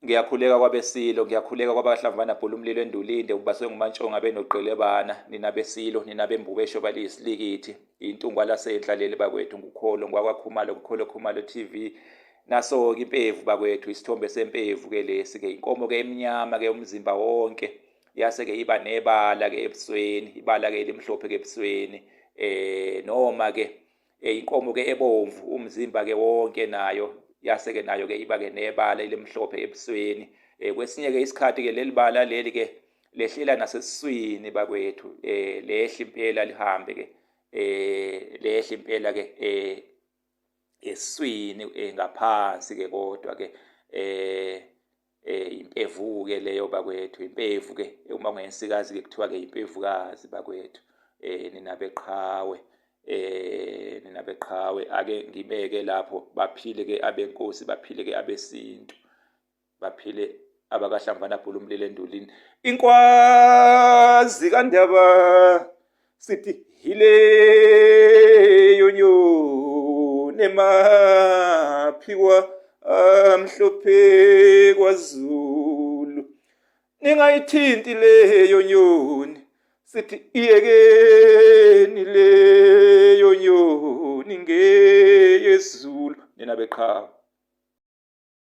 Ngiyakhuleka kwabesilo, ngiyakhuleka kwabahlamvana bhula umlilo endulinde, ubaswe ngumantshonga benogqelebana, nina besilo, nina bembubesho baliyisilikithi, intungwa lasendlaleli bakwethu, ngukholo ngwakwakhumalo, kukholo Khumalo TV. Naso-ke impevu bakwethu, isithombe sempevu-ke lesi-ke, inkomo-ke emnyama-ke umzimba wonke, yase-ke iba nebala-ke ebusweni, ibala-ke elimhlophe-ke ebusweni, noma-ke inkomo-ke ebomvu, umzimba-ke wonke nayo, yase-ke nayo-ke iba-ke nebala elimhlophe ebusweni. Kwesinye-ke isikhathi-ke leli bala leli-ke lehlela nasesiswini bakwethu, lehle impela lihambe-ke, lehle impela-ke esiswini ngaphansi-ke kodwa-ke impevu-ke leyo bakwethu, impevu-ke uma ungensikazi-ke kuthiwa-ke impevukazi bakwethu, nina beqhawe. Nina beqhawe, ake ngibeke lapho, baphile-ke abenkosi, baphile-ke abesintu, baphile abakahlamvana bhula umlilo endulini. Inkwazi kaNdaba sithi hileyo nyoni emaphiwa amhlophe kwaZulu, ningayithinti leyo nyoni, sithi iyekeni leyo nyoni ngeyeZulu. Nina beqhawe.